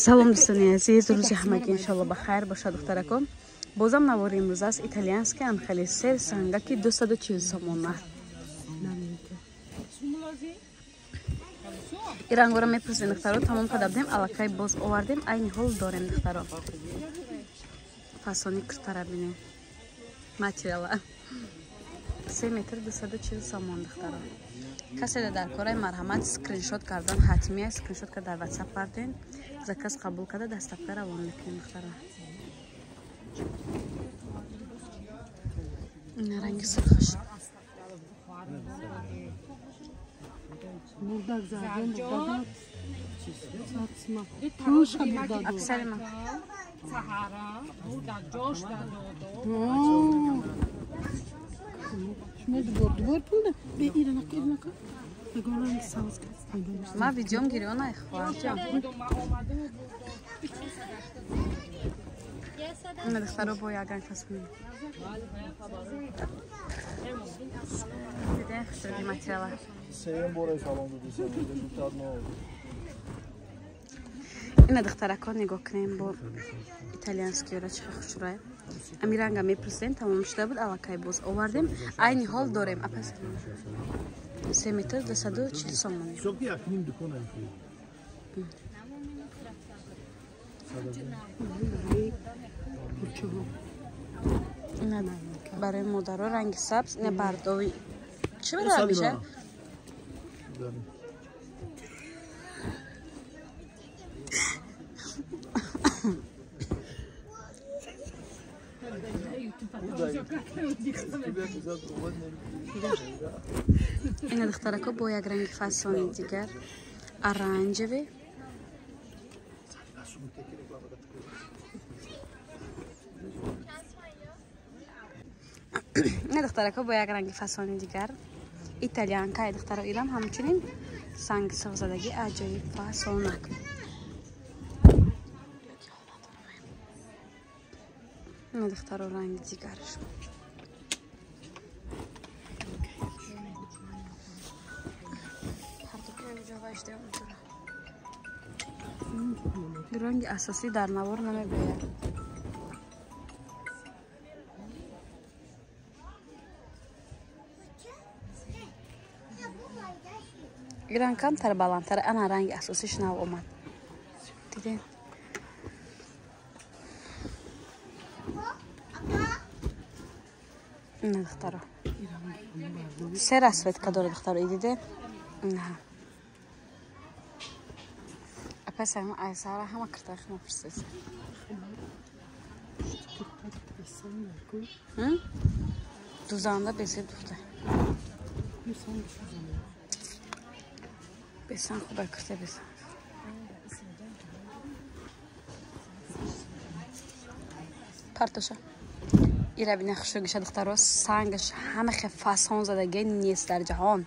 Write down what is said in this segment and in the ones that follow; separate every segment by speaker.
Speaker 1: Салом дӯстони азиз, рӯзи ҳамагӣ иншалло ба хайр бошад, духтаракон. Бозам навори имрӯз аст итальянский анхели сер сангаки 240 сомона. И рангора мепурсем, духтаро, тамом карда будем, аллакай боз овардем, айни ҳол дорем, духтаро. Фасони киртара бинем. Материала. 3 метр 240 сомон, духтаро. Касе дар кораи марҳамат скриншот кардан ҳатмия, скриншот карда дар WhatsApp карден, заказ қабул карда доставка равон мекунем, духтаро. Ина ранги сурхаш. Аксарима. Ма видеом гирёна хоҳарҷон. Ина духтаро бо яган фасони. Дидаи хушроги материала. Ина духтаракон нигоҳ кунем бо итальянскиёра чӣ хушрӯя. Ами ранга мепурсем, тамом шуда буд, аллакай боз овардем. Айни ҳол дорем. Апас 3 метр 240 сомон. Ина барои модаро ранги сабз, ина бардови. Чӣ барои меша? Ина духтарако бо як ранги фасони дигар, оранжевый. Ина духтарако бо як ранги фасони дигар, итальянка. Духтаро ирам ҳамчунин санги сурхзадагӣ аҷоиб фасонак. Ина духтаро ранги дигараш. Ранги асосӣ дар навор намебояд. Ин ранг камтар баландтар, ана ранги асосиш нав омад. Дидем? Ина духтаро. Се расцветка дорад, духтаро, дидем? На. Апас айсара ҳама киртаи хама пурсед. Дузанда бесед духта. Бесан хуба кирта бесан. Партоша. Ира бина хушрӯгиша, духтаро, сангаш ҳама хе фасон задаги нест дар ҷаҳон.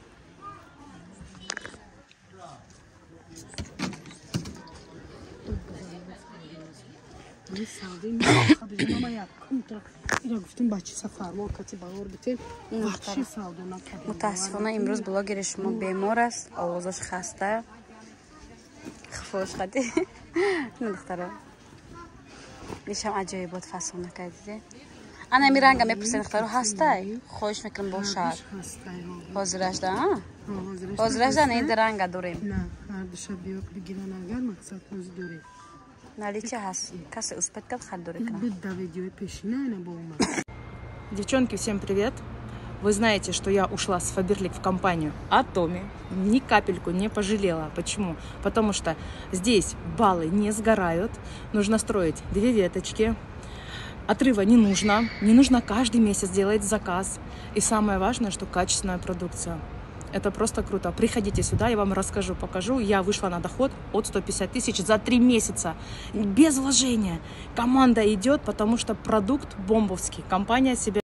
Speaker 1: Мутаассифона имрӯз блогери шумо бемор аст, овозаш хаста, хифош қади. Духтаро, нишам аҷоибот фасона кардиде. Ана ами ранга мепурсед, духтаро, ҳастай? Хоҳиш мекунам бошад. Ҳозирашда, ҳозирашда не ранга дорем. Наличие ҳаст. Касе успеть кард харидорӣ кунад.
Speaker 2: Девчонки, всем привет! Вы знаете, что я ушла с Фаберлик в компанию Атоми. Ни капельку не пожалела. Почему? Потому что здесь баллы не сгорают. Нужно строить 2 веточки. Отрыва не нужно. Не нужно каждый месяц делать заказ. И самое важное, что качественная продукция. Это просто круто. Приходите сюда, я вам расскажу, покажу. Я вышла на доход от 150 тысяч за 3 месяца. Без вложения. Команда идет, потому что продукт бомбовский. Компания себе